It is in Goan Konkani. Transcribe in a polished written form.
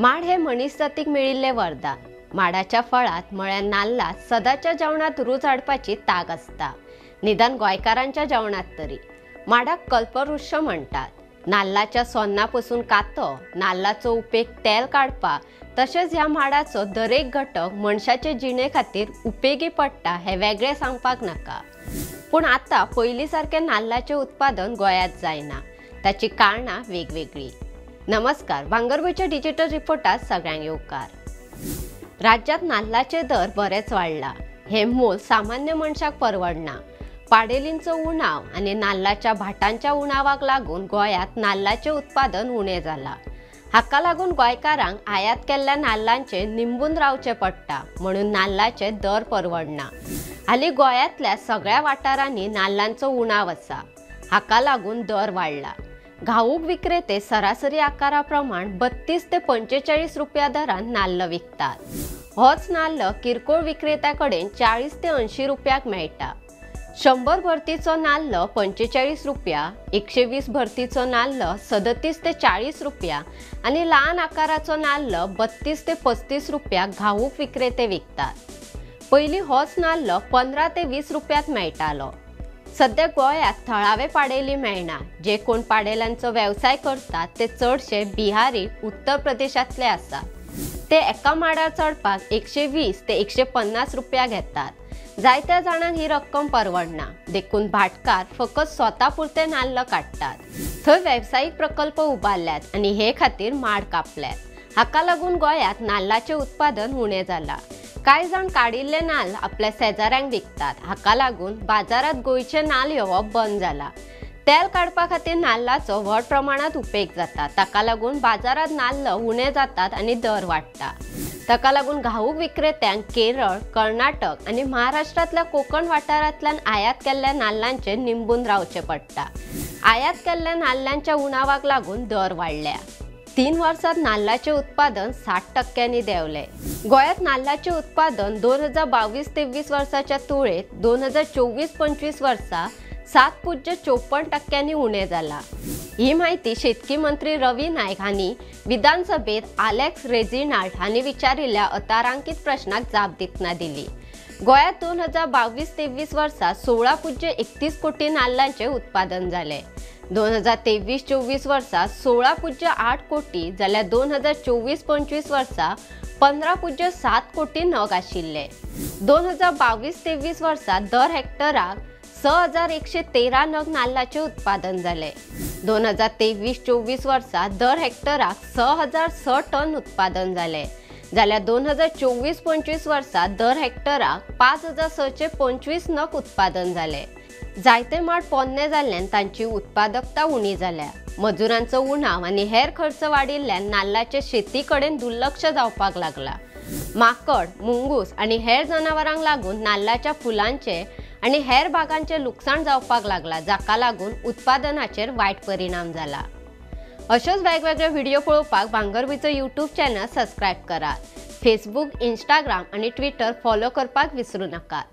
माड हे मनीसजातीक मेळिल्लें वरदान। माडाच्या फळांत म्हळ्यार नाल्लांत सदांच्या जेवणांत रूच हाडपाची तांक आसता, निदान गोंयकारांच्या जेवणांत तरी। माडाक कल्पवृक्ष म्हणटात। नाल्लाच्या सोन्ना पसून कातो, नाल्लाचो उपेग तेल काडपाक, तशेंच ह्या माडाचो दरेक घटक मनशाचे जिणे खातीर उपेगी पडटा हें वेगळें सांगपाक नाका। पूण आतां पयलीं सारकें नाल्लाचें उत्पादन गोंयांत जायना, ताची कारणां वेगवेगळीं। नमस्कार, भांगरभूंयच्या डिजिटल रिपोर्टात सगळ्यांक येवकार। राज्यांत नाल्लाचे दर बरेच वाडला, हें मोल सामान्य मनशाक परवडना। पाडेलींचो उणाव आनी नाल्लाच्या भाटांच्या उणावाक लागून गोंयांत नाल्लाचें उत्पादन उणें जालां। हाका लागून गोंयकारांक आयात केल्ल्या नाल्लांचेर निंबून रावचें पडटा, म्हणून नाल्लाचे दर परवडना। हालीं गोंयांतल्या सगळ्या वाठारांनी नाल्लांचो उणाव आसा, हाका लागून दर वाडला। घाऊक विक्रेते सरासरी आकारा प्रमाण 32 ते 45 रुपया दरान नाल्ल विकतात। होच नाल्ल किरकोळ विक्रेत्या कडेन 40 ते 80 रुपयाक मेळटा। 100 भरतीचो नाल्ल 45 रुपया, 120 भरतीचो नाल्ल 37 ते 40 रुपया आनी ल्हान आकाराचो नाल्ल 32 ते 35 रुपया घाऊक विक्रेते विकतात। पयलीं होच नाल्ल 15 ते 20 रुपयाक मेळटालो। सद्या गोंयांत थळावे पाडेली मेळना। जे कोण पाडेल्यांचो वेवसाय करतात ते चडशे बिहारी, उत्तर प्रदेशांतले आसात। ते एका माडार चडपाक 120 ते 150 रुपया घेतात। जायत्या जाणांक ही रक्कम परवडना, देखून भाटकार फकत स्वता पुरते नाल्ल काडटात। थंय वेवसायीक प्रकल्प उबारल्यात आनी हे खातीर माड कापल्यात। हाका लागून गोंयांत नाल्लाचें उत्पादन उणें जालां। कांय जाण काडिल्ले नाल्ल आपल्या शेजाऱ्यांक विकतात, हाका लागून बाजारांत गोंयचे नाल्ल येवप बंद जाला। तेल काडपा खातीर नाल्लाचो व्हड प्रमाणांत उपेग जाता, ताका लागून बाजारांत नाल्ल उणे जातात आनी दर वाडटा। ताका लागून घाऊक विक्रेत्यांक केरळ, कर्नाटक आनी महाराष्ट्रांतल्या कोकण वाठारांतल्यान आयात केल्ल्या नाल्लांचेर निंबून रावचें पडटा। आयात केल्ल्या नाल्लांच्या उणावाक लागून दर वाडल्या। 3 वर्सांत नाल्लाचें उत्पादन 60% देंवलें। गोंयांत नाल्लाचें उत्पादन 2022-23 वर्साच्या तुळेंत 2024-25 वर्सा 7.54% उणें जालां। ही म्हायती शेतकी मंत्री रवी नायक हांणी विधानसभेत आलेक्स रेजिनाल्ड हांणी विचारिल्ल्या अतारांकीत प्रश्नाक जाप दितना दिली। गोंयांत 2022-23 वर्सा 16.31 कोटी नाल्लांचें उत्पादन जालें। 2023-24 वर्सा 16.8 कोटी जाल्यार 2024-25 वर्सा 15.7 कोटी नग आशिल्ले। 2022-23 वर्सा दर हेक्टराक 6113 नग नाल्लाचें उत्पादन जालें। 2023-24 वर्सा दर हेक्टराक 6006 टन उत्पादन जालें, जाल्यार 2024-25 वर्सा दर हेक्टराक 5625 नग उत्पादन जालें। जायते माड पोन्ने जाल्ल्यान तांची उत्पादकता उणी जाल्या। मजुरांचो उणाव आनी हेर खर्च वाडिल्ल्यान नाल्लाचे शेती कडेन दुर्लक्ष जावपाक लागला। माकड, मुंगूस आनी हेर जनावरांक लागून नाल्लाच्या फुलांचे आनी हेर भागांचे लुकसाण जावपाक लागला, जाका लागून उत्पादनाचेर वायट परिणाम जाला। अशेच वेगवेगळे व्हिडिओ पळोवपाक भांगरभूंयचो यूट्यूब चॅनल सबस्क्रायब करात। फेसबूक, इंस्टाग्राम आनी ट्विटर फॉलो करपाक विसरू नाकात।